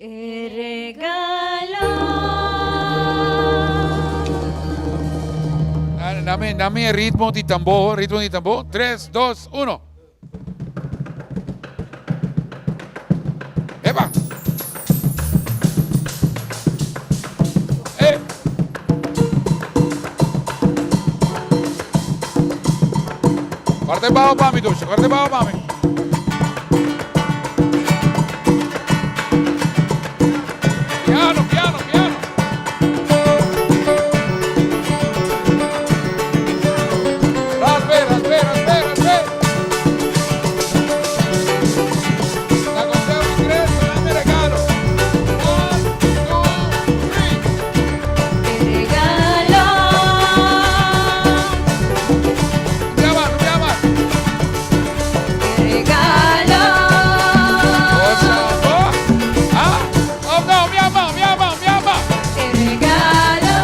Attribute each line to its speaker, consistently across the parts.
Speaker 1: E regalo.
Speaker 2: Dame, dame e ritmo di tambor, ritmo di tambor. Tres, dos, uno. Epa! Eh! Corta e bao pa mi, Dusha, corta e bao pa mi. Piano, piano, piano. Raspe, raspe, raspe, raspe. La consejo ingreso, dame regalo. One, two, three.
Speaker 1: E regalo.
Speaker 2: No te no te más.
Speaker 1: E regalo.
Speaker 2: Ocho, oh. Ah, oh no, mi ama, mi ama, mi ama.
Speaker 1: E regalo.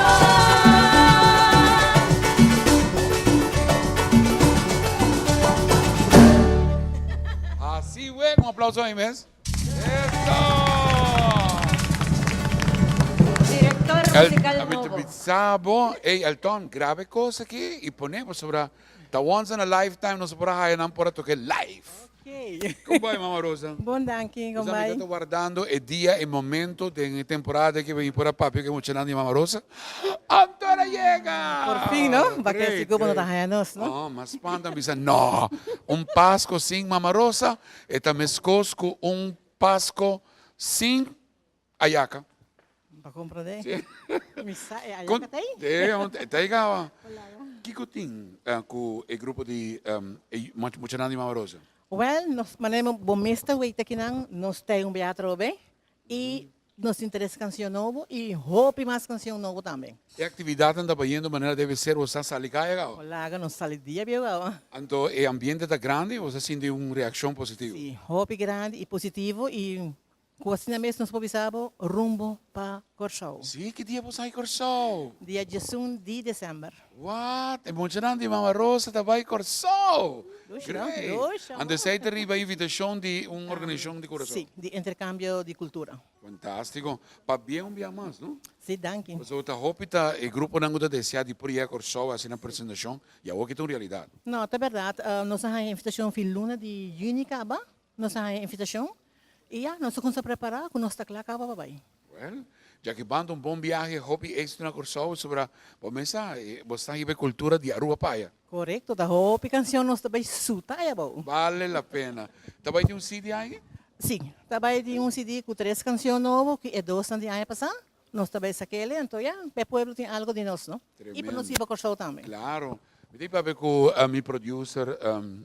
Speaker 2: Así, bueno, un aplauso ahí, mes. Eso!
Speaker 1: Director musical nobo.
Speaker 2: Sabo, ey, Elton, graba e cos aki y pone pasobra ta once in a lifetime nos por a haya nan por a toke live.
Speaker 3: Ok.
Speaker 2: Con bai, Mama Rosa?
Speaker 3: Bon danki, con
Speaker 2: Nos
Speaker 3: bai?
Speaker 2: amiga ta wardando e dia, e momento den e temporada ki bini por a papia ku e muchanan di Mama Rosa. Anto el a yega!
Speaker 3: Por fin, no? Ba
Speaker 2: Great,
Speaker 3: kere sigur bo no ta
Speaker 2: great.
Speaker 3: haya nos, no?
Speaker 2: No, mas spanta bisa, no! Un Pasco sin Mama Rosa e ta meskos ku un Pasco sin Ayaka.
Speaker 3: Pa comprende.
Speaker 2: Sí.
Speaker 3: Mi sa e
Speaker 2: Con,
Speaker 3: ayaka ta ahí.
Speaker 2: e, on- ta ahí caba. Kiko tin eh, ku e grupo di um, e muchanan di Mama Rosa?
Speaker 3: Well, nos manera bo mes ta weta kinan, nos ta un bia atrobe y nos tin tres cancion nobo y hopi mas cancion nobo tambe.
Speaker 2: E actividadnan ta bayendo manera debe ser, bo sa sali caya caba?
Speaker 3: Olaga, nos sali dia bieu caba.
Speaker 2: Anto e ambiente ta grandi, bo sa sinti un reaccion positivo?
Speaker 3: Si, hopi grandi y positivo y Ku asina mes nos por bisa bo rumbo pa Kòrsou.
Speaker 2: Sí, ki dia bo sa bai Kòrsou?
Speaker 3: Dia diesun di desèmber.
Speaker 2: What? E muchanan di Mama Rosa ta bai Kòrsou!
Speaker 3: Dushi, no?
Speaker 2: Great!
Speaker 3: Dushi, amor.
Speaker 2: Anto esei ta riba invitashon di un organisashon di Kurason?
Speaker 3: Sí, di interkambio di kultura.
Speaker 2: Fantástiko. Pabia un bia mas, no?
Speaker 3: Sí, danki.
Speaker 2: Pasobra ta hopi ta e gruponan ku ta deseá di por yega Kòrsou hasi nan presentashon i awor ki ta un realidat.
Speaker 3: No, ta bèrdat. Nos a haña invitashon fin luna di yüni kaba. Nos a haña invitashon i ya, nos a kuminsá prepará ku nos ta kla kaba pa bai.
Speaker 2: Wèl, dja ki banda un bon biahe, hopi éksito na Kòrsou, sobra bo mesa, bo sta hiba e kultura di Aruba pa aya.
Speaker 3: Korekto, ta hopi kanshon nos ta bai suta aya abou.
Speaker 2: Bale la pena. Ta bai tin un CD aña?
Speaker 3: Sí, ta bai tin un CD ku tres kanshon nobo, ku e dosnan di aña pasá. Nos ta bai sak'el, anto ya, pa e pueblo tin algo di nos, no? I pa nos
Speaker 2: Tremendo.
Speaker 3: hiba Kòrsou tambe.
Speaker 2: Klaro. Mi tin papia ku mi producer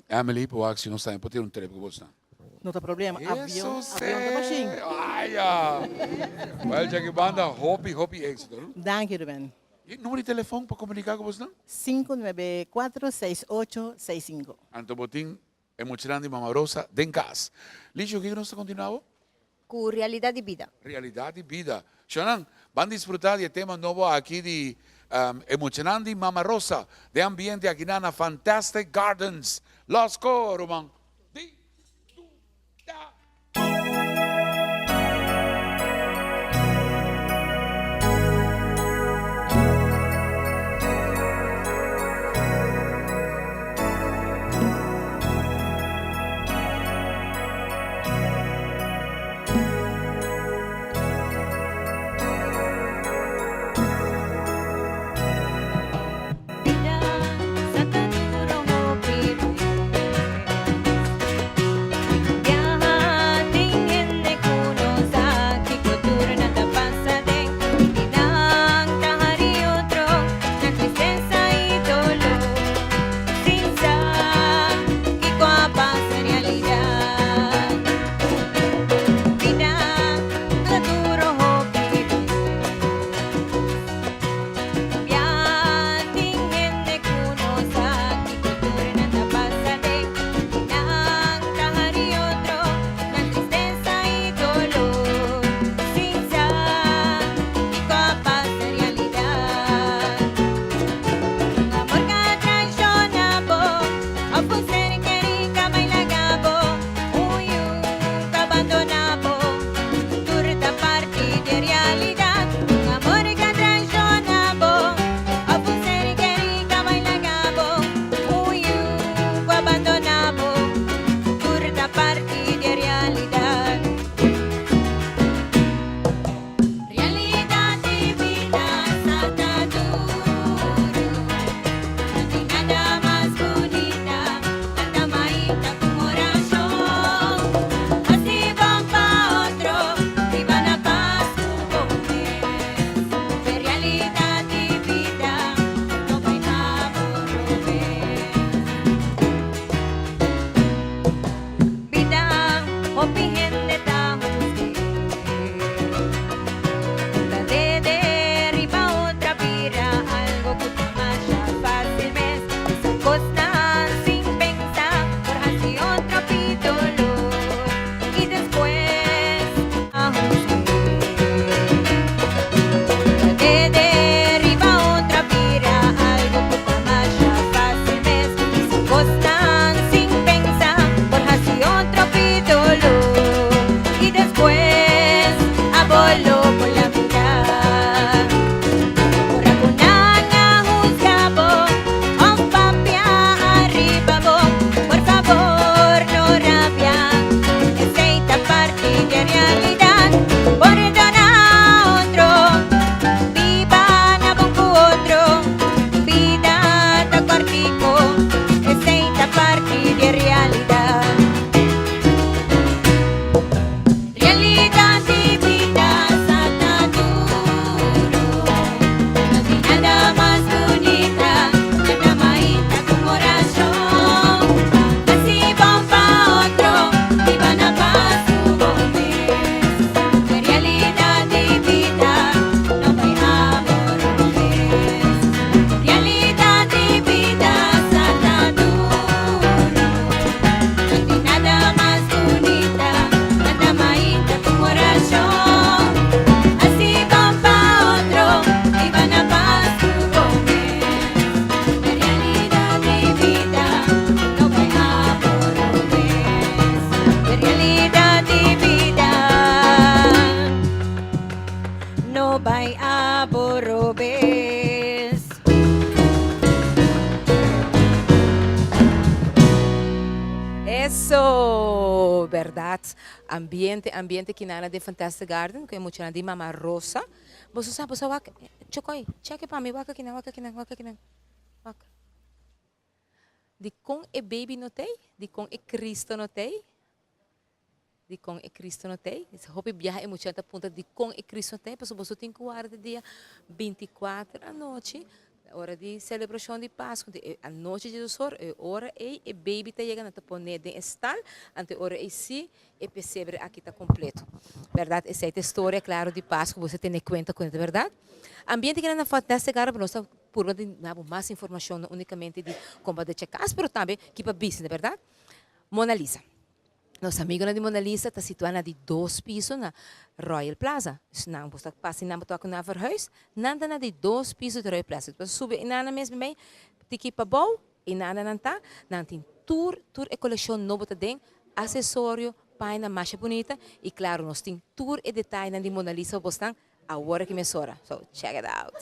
Speaker 2: Emily pa wak si nos tambe por tira un trip ku bosnan.
Speaker 3: No ta problema. Avion,
Speaker 2: Eso
Speaker 3: avion ta mashin.
Speaker 2: se! Aya! Well, djaki banda hopi, hopi éxito, no?
Speaker 3: Danki, Ruben.
Speaker 2: E numero di telefon pa komunika ku bosnan?
Speaker 3: 594 6865.
Speaker 2: Anto bo tin E muchanan di Mama Rosa den kas. Licio, kiko nos ta kontinuá bo?
Speaker 1: Ku Realidat di Bida.
Speaker 2: Realidat di Bida. Shonnan, ban disfrutá di e tema nobo aki di e muchanan di Mama Rosa den ambiente akinan na Fantastic Gardens. Los ko, ruman. Di, du, da.
Speaker 1: Bida sa ta duro hopi bes.
Speaker 4: Ambiente, ambiente kinana den Fantastic Garden, ku e muchanan di Mama Rosa. Boso sa, boso wak, Chokoy, cheke pa mi, wak akinan, wak akinan, wak akinan, wak. Dikon e baby no t'ei? Dikon e Cristo no t'ei? Dikon e Cristo no t'ei? Hopi biaha e muchanan ta puntra dikon e Cristo no t'ei, pasobra boso tin ku warda te dia bintikuater anochi, ora di selebrashon di Pasku, di e anochi di dos or, e ora ei e baby ta yega, nan ta pon'é den e stal, anto e ora ei sí e pesebre aki ta kompleto. Bèrdat? Esei ta e storia klaro di Pasku, boso tene kuenta kuné, ta bèrdat? Ambiente kinan na Fantastic Garden, nos ta purba di duna bo mas informashon, no únikamente di kon pa drecha kas, pero tambe ki pa bisti, ta bèrdat? Mona Lisa. Nos amigonan di Mona Lisa ta situá na di dos piso na Royal Plaza. Dus nan bo ta pasa einan bo ta wak na verhuis, nan ta na di dos piso di Royal Plaza. Bo ta subi einan nan mes bimei tiki pabou, einan nan ta, nan tin tur tur e kolekshon nobo ta den, asesorio, pañanan masha bunita i klaro nos tin tur e detayenan di Mona Lisa pa bosnan awor aki mesora. So check it out.